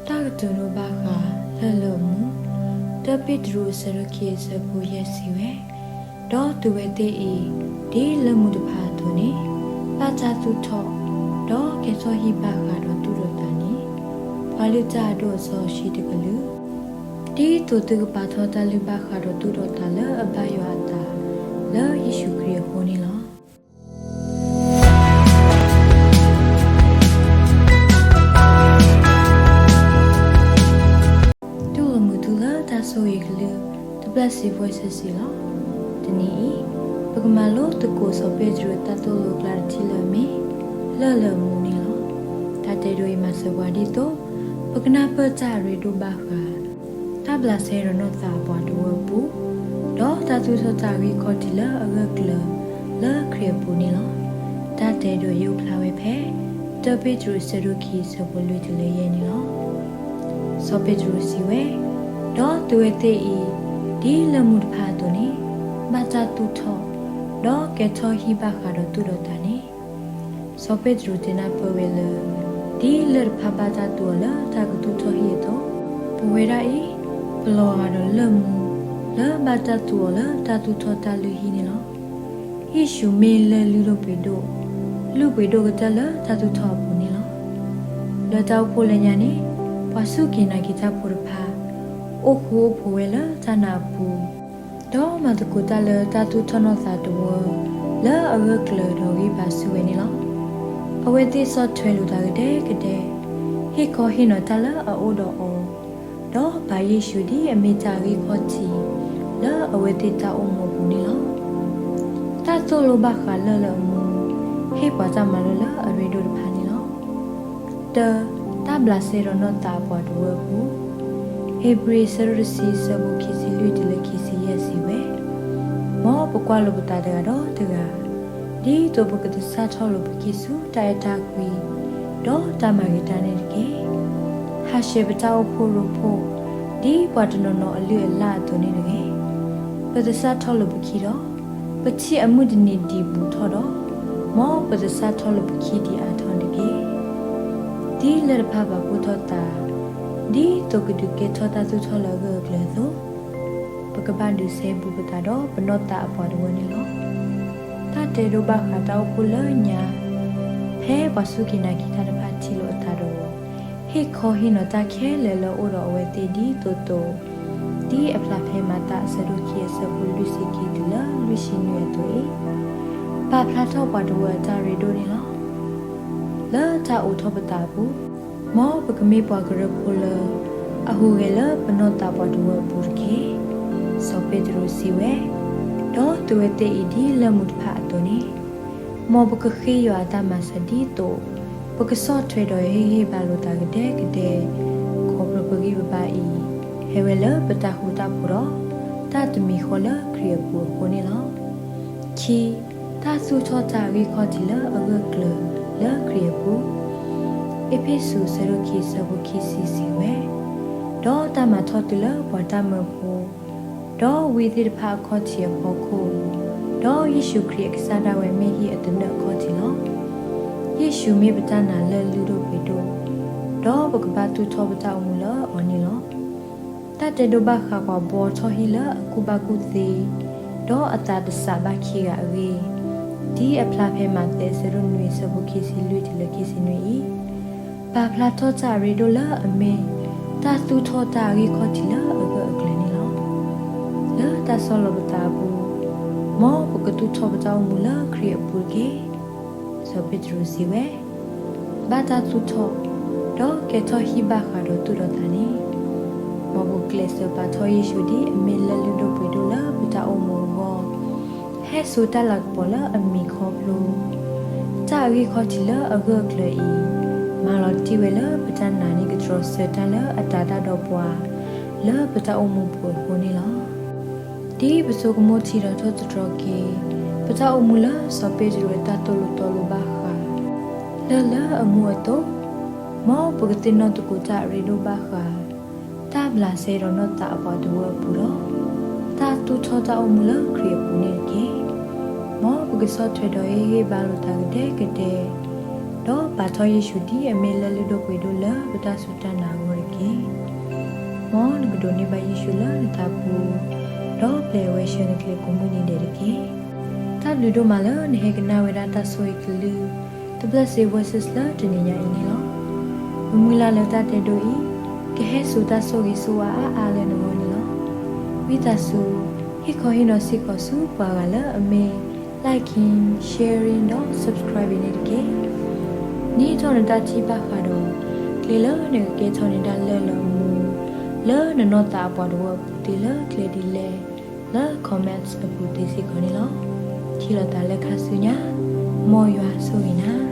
တၢ်ကတိၤဒိဘၣ်ဃးလၢၢ်လၢအမူ, တၢပ့းတရူးအဆၢဒိၣ်ခံအဆၢဖိယဲၢ်စံးဝဲ, ဒီးသုဝဲသ့ၣ်အံၤ, ဒ်လၢၢ်မူတဖၣ်အသိးန့ၣ်, ဘၣ်တၢ်သူၣ်ထီၣ်, ဒီးကဲထီၣ်ဟံၣ်ဘၣ်ဃးဒီးသူၣ်ဒီးသးန့ၣ်, ပှၤလုၢ်တၢ်အဒိၣ်အစီဆှံတကလုာ်, ဒ်သိးသုကပာ်ထီၣ်တၢ်လုၢ်ဘၣ်ဃးဒီးသူၣ်ဒီးသးလၢအဘၣ်ယွၤအသး, လၢယ့ၣ်ၡူးခရံာ်အဃိန့ၣ်လီၤ. တူၢ်လိာ်မုာ်သုလၢတၢ်ဆိၣ်ဂ့ၤကလုၢ် တဘျၢၣ်စံးဘှဲၣ်ဆၢစံးလီၤ. တနံၤအံၤ, ပကမၤလိသကိးစီၤပ့းတရူးအတၢ်သိၣ်လိကျါတထံၣ်လၢအမ့ၢ် လၢၢ်လၢအမူန့ၣ်လီၤ. တၢ်တဲဒိအံၤမၤစၢၤပှၤဒ်သိး ပကနၢ်ပၢၢ်တၢ်အရ့ဒိၣ်ဘၣ်ဃး တၢ်ဘျးစဲဒီးနီၢ်သးအပှၤတဝၢအပူၤ, ဒီးတၢ်သူၣ်ထီၣ်တၢ်အဂ့ၢ်ခီၣ်ထံးလၢအဂၢၢ်ကျၢၤလၢခရံာ်အပူၤန့ၣ်လီၤ. တၢ်တဲဒိအံၤအိၣ်ဖျါဝဲဖဲ တၢပ့းတရူးအဆၢဒိၣ်ခံအဆၢဖိလွံၢ်တုၤလၢယဲၢ်န့ၣ်လီၤ. စီၤပ့းတရူးစံးဝဲ, ဒီးသုဝဲသ့ၣ်အံၤ, ဒ်လၢၢ်မူတဖၣ်အသိးန့ၣ်, ဘၣ်တၢ်သူၣ်ထီၣ်, ဒီးကဲထီၣ်ဟံၣ်ဘၣ်ဃးဒီးသူၣ်ဒီးသးန့ၣ်, စီၤပ့းတရူးတဲနၢ်ပၢၢ်ဝဲလၢ ဒ်လၢၢ်တဖၣ်ဘၣ်တၢ်သူအီၤလၢတၢ်ကသူၣ်ထီၣ်ဟံၣ်အသိး, ပဝဲဒၣ်အံၤ, ပလီၤဂာ်ဒီးလၢၢ်မူ လၢဘၣ်တၢ်သူအီၤလၢတၢ်သူၣ်ထီၣ်တၢ်လုၢ်ဟံၣ်န့ၣ်လီၤ. ယ့ၣ်ၡူးမ့ၢ်လၢၢ်လုၢ်ဒိၣ်ပှ့ၤဒိၣ်, လုၢ်ပှ့ၤဒိၣ်ကတၢၢ်လၢတၢ်သူၣ်ထီၣ်အပူၤန့ၣ်လီၤ. လၢတၢ်အိၣ်ဖှိၣ်လၢညါန့ၣ်, ပှၤစူၢ်က့ၤနာ်က့ၤတၢ်ဖိတဖၣ်, အိၣ်ဃူအိၣ်ဖိးဝဲလၢတၢ်နာ်အပူၤ, ဒီးမၤသကိးတၢ်လၢတၢ်သူၣ်ထီၣ်နီၢ်သးတဝၢ လၢအဂၢၢ်ကျၢၤဒီးဂံၢ်ဘါဆူၣ်ဝဲန့ၣ်လီၤ. အဝဲသ့ၣ်ဆီၣ်ထွဲလိာ်သးကဒဲကဒဲ, ဟ့ၣ်ခီဟ့ၣ်နီၤတၢ်လၢအအိၣ်ဒီးအီၤ, ဒီးပာ်ယ့ၣ်ၡူးဒ်အမ့ၢ်တၢ်အဂ့ၢ်ခီၣ်ထံး လၢအဝဲသ့ၣ်တၢ်အိၣ်မူအပူၤန့ၣ်လီၤ. တၢ်သိၣ်လိဘၣ်ဃးလၢၢ်လၢအမူ, ဟ့ၣ်ပှၤတၢ်မၤလိလၢအရ့ဒိၣ်တဖၣ်န့ၣ်လီၤ. တၢ, တၢ်ဘျးစဲဒီးနီၢ်သးအပှၤတဝၢအပူၤ, ဧ့ၤဘြံၤအဆၢဒိၣ်တဆံအဆၢဖိခံဆံလွံၢ်တုၤလၢခံဆံယဲၢ်စံးဝဲ, မ်ပကွၢ်လိာ်ပသးတဂၤဒီးတဂၤ, ဒ်သိးပကသဆၣ်ထီၣ်လိာ်ပခံဆူတၢ်အဲၣ်တၢ်ကွံ, ဒီးတၢ်မၤဂ့ၤတၢ်န့ၣ်တက့ၢ်. ဟးဆှဲးပတၢ်အိၣ်ဖှိၣ်ရိဖှိၣ်, ဒ်ပှၤတနီၤနီၤအလုၢ်အလၢ်အသိးန့ၣ်တဂ့ၤ. ပသဆၣ်ထီၣ်လိာ်ပခံဒီး, ပထံၣ်အမုၢ်တနံၤဒံးဘူးထီၣ်ဒီး, မ်ပသဆၣ်ထီၣ်လိာ်ပခံဒံးအါထီၣ်န့ၣ်တက့ၢ်. ဒ်လၢၢ်တဖၣ်ပာ်ဖှိၣ်ထီၣ်သး, ဒ်သိးကဒုးကဲထီၣ်တၢ်သူၣ်ထီၣ်လၢအဂၢၢ်အကျၢၤအသိး, ပကဘၣ်ဒုးစဲဘူးပသးဒီးပနီၢ်သးအပှၤတဝၢန့ၣ်လီၤ. တၢ်တဲဒိဘၣ်ဃးတၢ်အိၣ်ဖှိၣ်လၢညါ, ဖဲပှၤစူၢ်က့ၤနာ်က့ၤတၢ်တဖၣ်ထံၣ်လိာ်အသးဒီး, ဟ့ၣ်ခီဟ့ၣ်နီၤတၢ်ခဲလၢာ်လၢအအိၣ်ဒီးအဝဲသ့ၣ်ဒ်သိးသိး, ဒ်အဖျါဖဲမၤသဲအဆၢဒိၣ်ခံအဆၢဖိလွံၢ်ဆံခံတုၤလၢလွံၢ်ဆံနွံအသိးအံၤ, ပာ်ဖျါထီၣ်ပှၤတဝၢအတၢ်ရ့ဒိၣ်န့ၣ်လီၤ. လၢတၢ်အိးထီၣ်ပသးအပူၤ, မ်ပကမ့ၢ်ပှၤကရၢဖိလၢ အဟူးဂဲၤလၢပနီၢ်သးပှၤတဝၢအပူၤတက့ၢ်. စီၤပ့းတရူးစံးဝဲ, ဒီးသုဝဲသ့ၣ်အံၤဒ်လၢၢ်မူတဖၣ်အသိးန့ၣ်, မ်ပကဃ့ယွၤအတၢ်မၤစၢၤဒ်သိး, ပကဆီၣ်ထွဲဒီးဟ့ၣ်ဂံၢ်ဟ့ၣ်ဘါလိာ်သးကဒဲကဒဲ, ခီဖျိပဂံၢ်ပဘါအံၤ, ဟဲဝဲလၢပတၢ်ဃူတၢ်ဖိးဒီး, တၢ်တမံၤဃီလၢခရံာ်အပူၤအဃိန့ၣ်လီၤ. ခံ, တၢ်သူၣ်ထီၣ်တၢ်အဂ့ၢ်ခီၣ်ထံးလၢအဂၢၢ်ကျၢၤလၢခရံာ်အပူၤ, အ့းဖ့းစူးအဆၢဒိၣ်ခံအဆၢဖိခံဆံစံးဝဲ, ဒီးတၢ်မၤထီၣ်သုလၢပှၤတၢ်မၢဖိ, ဒီးဝံသ့ၣ်တဖၣ်အခီၣ်ထံးအဖီခိၣ်, ဒီးယ့ၣ်ၡူးခရံာ်အကစၢ်ဒၣ်ဝဲမ့ၢ်ဟံၣ်အသနၢၣ်အခီၣ်ထံးလီၤ. ယ့ၣ်ၡူးမ့ၢ်ပတၢ်နာ်လၢၢ်လုၢ်ဒိၣ်ပှ့ၤဒိၣ်, ဒီးပကဘၣ်သူၣ်ထီၣ်ပတၢ်အိၣ်မူလၢအီၤန့ၣ်လီၤ. တၢ်တဲဒိဘၣ်ဃးပှၤဘှီထီၣ်ဟံၣ်လၢအကူၣ်ဘၣ်ကူၣ်သ့, ဒီးအသးတစးဘၣ်ခံဂၤအဂ့ၢ်, ဒ်အဖျါဖဲမးသဲအဆၢဒိၣ်နွံအဆၢဖိခံဆံလွံၢ်တုၤလၢခံဆံနွံအံၤ, ပာ်ဖျါထီၣ်တၢ်အရ့ဒိၣ်လၢအမ့ၢ်, တၢ်သူၣ်ထီၣ်တၢ်အဂ့ၢ်ခီၣ်ထံးလၢအဂၢၢ်အကျၢၤန့ၣ်လီၤ. လၢတၢ်ဆီၣ်လီၤပသးအပူၤ, မ်ပကသူၣ်ထီၣ်ပတၢ်အိၣ်မူလၢခရံာ်အပူၤတက့ၢ်. စီၤပ့းတရူးစံးဝဲ, ဘၣ်တၢ်သူၣ်ထီၣ်, ဒီးကဲထီၣ်ဟံၣ်ဘၣ်ဃးဒီးသူၣ်ဒီးသးန့ၣ်, မ်ပကကျဲးစၢးပာ်ထီၣ်ယ့ၣ်ၡူးဒ်အမ့ၢ်လၢၢ်လုၢ်ဒိၣ်ပှ့ၤဒိၣ်လၢပတၢ်အိၣ်မူအဂီၢ်, ဟဲစိာ်တၢ်လၤကပီၤလၢအမံၤခီဖျိ တၢ်အဂ့ၢ်ခီၣ်ထံးလၢအဂၢၢ်အကျၢၤအံၤ, မၤလီၤတံၢ်ဝဲလၢပတၢ်နာ်န့ၣ်ကတြီဆၢတၢ်လၢအတၤဒၣ်ဒီးပှၤ, လၢပတၢ်အိၣ်မူပူၤအဃိန့ၣ်လီၤ. ဒ်ပဆိကမိၣ်ထံဒီးထိၣ်သတြီၤက့ၤ, ပတၢ်အိၣ်မူလၢစီၤပ့းတရူးအတၢ်သိၣ်လိသီလိဘၣ်ဃး လၢၢ်လၢအမူအသိး, မ်ပကသ့ၣ်နီၣ်သကိးတၢ်အရ့ဒိၣ်ဘၣ်ဃး တၢ်ဘျးစဲဒီးနီၢ်သးအပှၤတဝၢအပူၤဒီး တၢ်သူၣ်ထီၣ်တၢ်အိၣ်မူလၢခရံာ်အပူၤန့ၣ်တက့ၢ်. မ်ပကဆီၣ်ထွဲဒီးဟ့ၣ်ဂံၢ်ဟ့ၣ်ဘါလိာ်သးကဒဲကဒဲ, ဒီးပာ်ထီၣ်ယ့ၣ်ၡူးဒ်အမ့ၢ်လၢၢ်လုၢ်ဒိၣ်ပှ့ၤဒိၣ်လၢပတၢ်စူၢ်တၢ်နာ်အဂီၢ်တက့ၢ်. မ်နကဒိးန့ၢ်ဘၣ်ယ့ၣ်ၡူးလၢနသးပူၤ, ဒီးပျဲဝဲဆှၢနချံးကိးမုၢ်နံၤဒဲးတက့ၢ်. တၢ်ဘျုးဒိၣ်မးလၢနဟဲကနၣ်ဝဲဒၣ်တၢ်ဆိၣ်ဂ့ၤကလုၢ် The Blessed Voices လၢတနံၤညါအံၤန့ၣ်လီၤ. ပမုၢ်လၢ်လၢတၢ်တဲဒိအံၤ ကဟဲစိာ်တၢ်ဆိၣ်ဂ့ၤဆိၣ်ဝါအါအါလၢနဂီၢ်န့ၣ်လီၤ. ဝံသးစူၤ ဟ့ၣ်ခီဟ့ၣ်နီၤစ့ၢ်ကီးဆူပှၤဂၤလၢအမ့ၢ် liking, sharing ဒီး subscribe န့ၣ်တက့ၢ်. နံၤထီၣ်နတၢ်ထံၣ်ဘၣ်ဃးဒီး ကျဲလၢနကကဲထီၣ်န့ၢ်ဒၣ်လၢၢ်လၢအမူ လၢနနီၢ်သးအပှၤတဝၢအပူၤသ့လၢကျဲဒ်လဲၣ် လၢ comments အပူၤသ့စ့ၢ်ကီးန့ၣ်လီၤ. ထံၣ်လိာ်သးလၢခါဆူညါ, မ်ယွၤဆိၣ်ဂ့ၤနၤ.